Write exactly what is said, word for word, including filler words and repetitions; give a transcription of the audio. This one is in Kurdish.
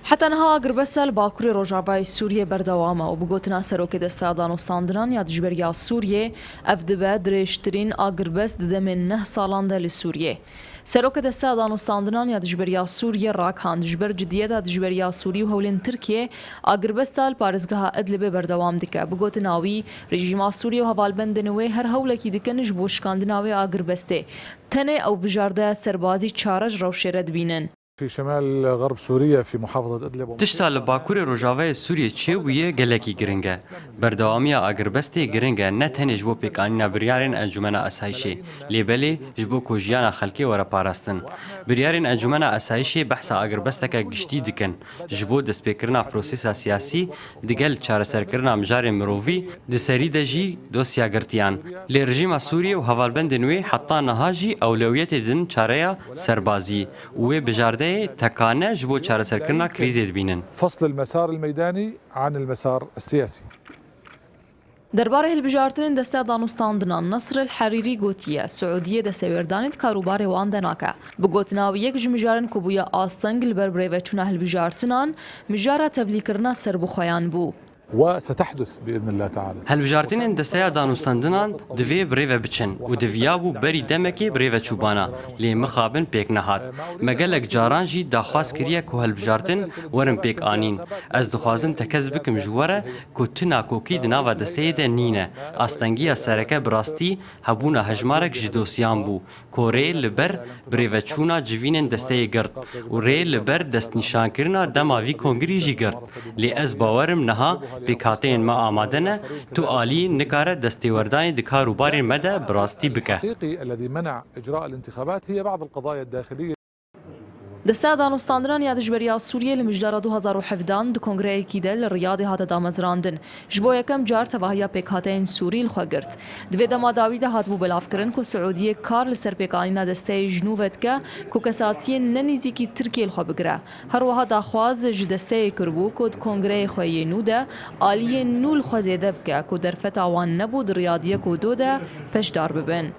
Heta niha agirbesta li Bakurê Rojavayê Sûriyê berdewam e û bi gotina Serokê Desteya Danûstandinan ya Dijberiya Sûriyê, ev dibe dirêjtirîn agirbest di demên neh salan de li Sûriyê. Serokê Desteya Danûstandinan ya Dijberiya Sûriyê ragihand, ji ber cidiyeta dijberiya Sûrî û hewlên Tirkiyê, agirbesta li parêzgeha Idlibê berdewam dike. Bi gotina wî, rejîma Sûriyê û hevalbendên wê her hewlekî dikin ji bo şikandina wê agirbestê. Tenê ew bijardeya serbazî çare ji rewşê re dibînin. في شمال غرب سوريا في محافظة إدلب. Tişta li Bakurê Rojavayê Sûriyê çêbûye gelekî giring e. Berdewamiya agirbestê giring e ne tenê ji bo pêkanîna biryarên Encûmena Asayişê, lê belê ji bo ku jiyana xelkê were parastin. Biryarên Encûmena Asayişê behsa agirbesteke giştî dikin. Ji bo destpêkirina prosesa siyasî, digel çareserkirina mijarên mirovî di serî de jî dosya girtiyan. Lê rejîma Sûriyê û hevalbendên wê heta niha jî ewlewiyetê didin çareya serbazî û wê bijardeyê tekane ji bo çareserkirina krîzê dibînin. فصل المسار الميداني عن المسار السياسي. Derbarê hilbijartinên Desteya Danûstandinan, Nasr El Herîrî gotiye, Siûdiyê destewêrdanî di karûbarê wan de nake. Bi gotina wî, yek ji mijarên ku bûye asteng li ber birêveçûna hilbijartinan, mijara tevlîkirina serbixweyan bû. وستحدث بإذن الله تعالى. Hilbijartinên Desteya Danûstandinan divê bi rê ve biçin û diviyabû berî demekê bi rê ve çûbana, lê mixabin pêk nehat. Me gelek caran jî daxwaz kiriye ku hilbijartin werin pêk anîn. Ez dixwazim tekez bikim ji we re ku tu nakokî di nava desteyê de nîne. Astengiya sereke bi rastî hebûna hejmarek ji dosyan bû. Ku rê li ber birêveçûna civînên desteyê girt û rê li ber destnîşankirina dema vî kongirî jî girt. Lê ez bawer im niha pêkhateyên me amade ne, tu alî nikare destêwerdanê di kar û barên me de bi rastî bike. الحقيقي الذي منع إجراء الانتخابات هي بعض القضايا الداخلية. Desteya Danûstandinan ya Dijberiya Sûriyê li mijdara du hazar û hevdehan di kongreyekî de li Riyadê hate damezrandin. Ji bo yekem car tevahiya pêkhateyên Sûrî li xwe girt. Di vê dema dawî de hatibû belavkirin ku Siûdiyê kar li ser pêkanîna desteyê ji nû ve dike ku kesatiyên ne nîzîkî Tirkiyê li xwe bigire. Her wiha daxwaz ji desteyê kiribû ku di kongreyê xwe yê nû de aliyên nû li xwe zêde bike ku derfeta wan nebû di Riyadiyê ku do de peşdar bibin.